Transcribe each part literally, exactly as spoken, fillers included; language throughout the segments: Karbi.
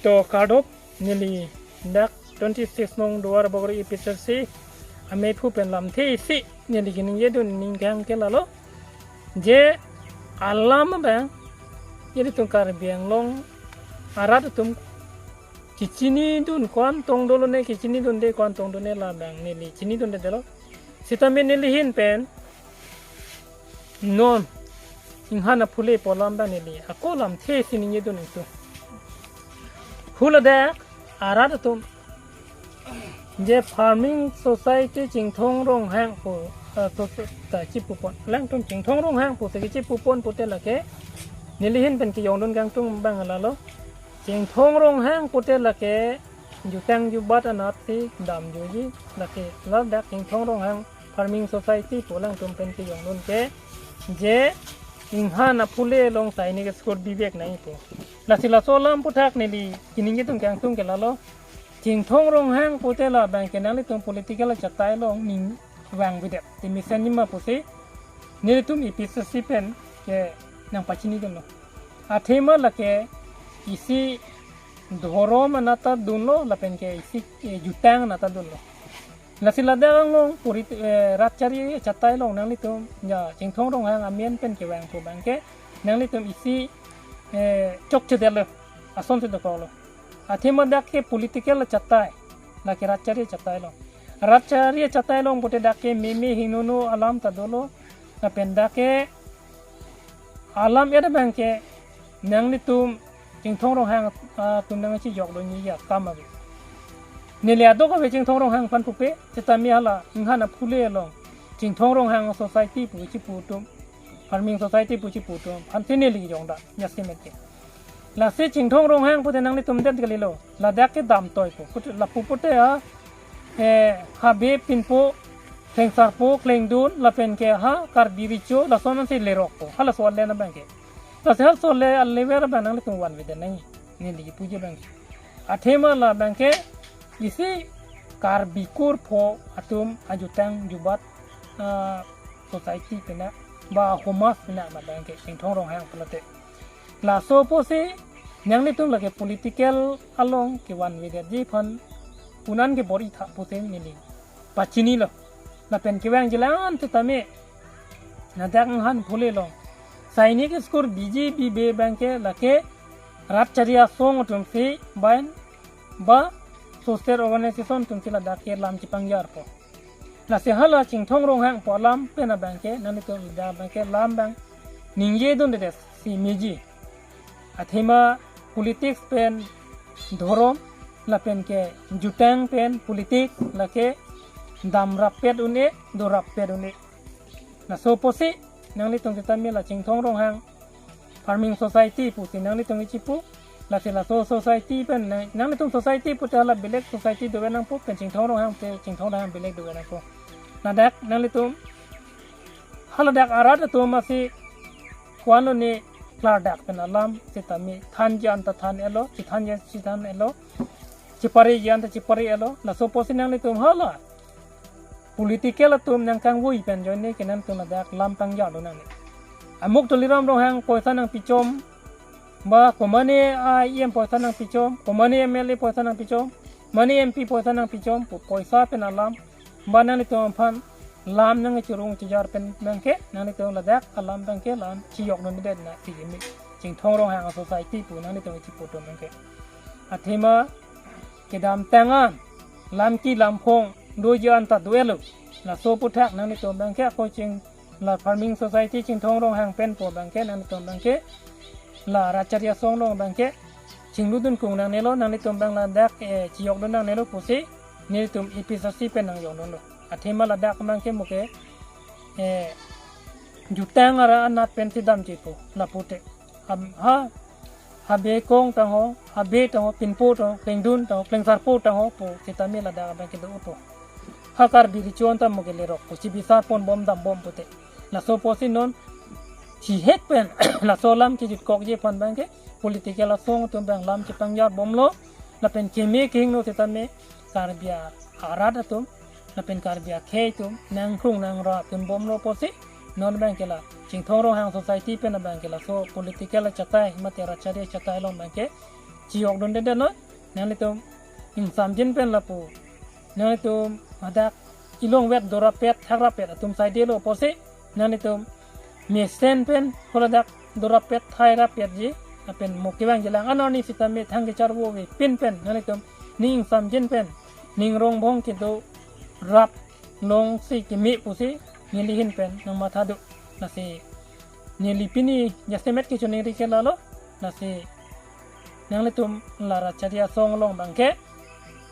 To kardom, neli dak twenty six nong Duarbagori A P H L C amephu pen lamthe isi neli kaningjedun ningkan ke lalo. Je alam abang, nelitum Karbi Anglong arat atum kachinidun ko-an tong dolo ne, kachinidunde ko-an tong dolo ne labang neli chinidundedetlo. Sitame neli ahin pen non inghan aphule pu alam abang neli ako lamthe isi ningjedun ningtu. Haladak arat atum je Farming Society Chinthong Ronghang pu, eh, so, so, ta chipupon. Alangtum Chinthong Ronghang pusi kachipupon pute lake neli ahin pen kejongdun kangtung abang lalo. Chinthong Ronghang pute lake jutang jubat anatsi damjuji, lake ladak Chinthong Ronghang Farming Society pu alangtum pen kejongdun ke je inghan aphule along sainik school bibek nai pu. Lasi laso alam aphuthak neli kaningjedun kangtung ke lalo. Chinthong Ronghang pute labang ke nanglitum political achatai along ning vangvedet. Te mesen nima pusi nelitum A P H L C pen ke nangpachinidunlo. Athema lake isi dhorom anat ta dunlo lapen ke isi, eh, jutang anat ta dunlo. Lasi ladak anglong puri, eh, rat chari achatai along nanglitum, ya, Chinthong Ronghang amen pen kevang pu abang ke nanglitum isi, eh, chokchedetlo, asonsi dokoklo. Athema dak ke political achatai, lake rat chari achatai along. Rat chari achatai along pute dak ke meme hingnono alam ta dolo, lapen dak ke alam-et abang ke nanglitum Chinthong Ronghang, ah, atum nangchijokdunji akam ave. Neli adok ave Chinthong Ronghang aphan pupe, sitame hala inghan aphule along Chinthong Ronghang Society pu chipu atum, Farming Society pu chipu atum aphansi neli jongda, jasemet ke. Lasi Chinthong Ronghang pute nanglitum det kalilo. Ladak ke damtoi pu. Pute, lapu pute ha, eh, habe pinpo, klengsarpo, klengdun, lapen ke ha Karbi Recho, lason ansi lerokpo. Halaso ale abang ke. Lasi halaso ale alever abang nanglitum vanvedet nai. Neli puji abang ke. Athema labang ke isi Karbi kurpho atum ajutang jubat, ah, society pina ba homas pina labang ke Chinthong Ronghang pulote. Laso apotsi nanglitum lake political along kevanvedetji aphan un-an ke bor-i tha pusi neli pachinilo. Lapen kevangjilang sitame ladak inghan aphule along sainik school biji bibe abang ke lake rat chari asong atumsi bai ba social organization atumsi ladak ke lam chepangjarpo. Lasi hala Chinthong Ronghang pu alam pen abang ke nanglitum ladak abang ke lam abang ningjedundedetsi meji. Athema politics pen dhorom lapen ke jutang pen politics lake damrappet un-e, dorappet un-e. Laso apotsi nanglitum sitame la Chinthong Ronghang Farming Society pusi nanglitum chipu. Lasi laso society pen nang, nanglitum society pute hala belek society dove nangpo, pen Chinthong Ronghang pute Chinthong Ronghang belek dove nangpo. Ladak nanglitum haladak arat atum asi ko-an lo ne klardak pen alam sitame thanji anta than-etlo, chithanji chithan-etlo, chipareji anta chipare-etlo. Laso apotsi nanglitum hala political atum nangkangvoi pen ajoine ke nangtum ladak lam pangjarlo nangne. Amuk Tuliram Ronghang poisa nangpichom, ba komane a E M poisa nangpichom, komane M L A poisa nangpichom, mane M P poisa nangpichom, po-, poisa pen alam, ba nanglitum aphan lam nangchirung chijar pen abang ke, nanglitum ladak alam abang ke lam chijokdundedet nangji me. Chinthong Ronghang Society pu nanglitum chipu atum abang ke. Athema kedamtang an lam ki lam phong doji anta do-etlo. Laso aphuthak nanglitum abang ke ako ching la Farming Society Chinthong Ronghang pen pu abang ke nanglitum abang ke la rat chari asong along abang ke chingludun kung nangnelo, nanglitum abang ladak, eh, chijokdun nangnelo pusi nelitum A P H L C pen nangjokdunlo. Athema ladak abang ke mo ke, eh, jutang ara anat pensi damji pu lapu te. Am, ha, habe kong tangho, habe tangho, pinpo tangho, klengdun tangho, klengsarpo tangho pu sitame ladak abang ke do-opo. Ha Karbi Recho anta mo ke lerokpo, chibisar ponbom dambom pute. Laso apotsi non chihek pen laso alam kejutkokji aphan abang ke political asong atum abang lam chepangjarbomlo, lapen keme kehingno sitame Karbi arat atum lapen Karbi akhei atum nangkrung nangra atum bomlo apotsi non abang ke la Chinthong Ronghang Society pen abang ke laso political achatai mate rat chari achatai along abang ke chiyok dun deden noi. Nanglitum ingsamjin pen lapu nanglitum hadak ilong vet dorapet thakrapet atum saidelo pusi nanglitum mesen pen holadak dorapet thakrapetji lapen mo kevangji lang anorni sitame thang kecharvo avepin pen nanglitum ning ingsamjin pen ning rongbong kedo rap longsi keme pusi neli ahin pen nangmatha do. Lasi neli pini jasemet kechoningri ke lalo. Lasi nanglitum la Rachari Asong along abangke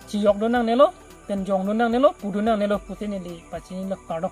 chiyok dun nangnelo, pen jong dun nangnelo, pu dun nangnelo pusi neli pachinilo, kardom.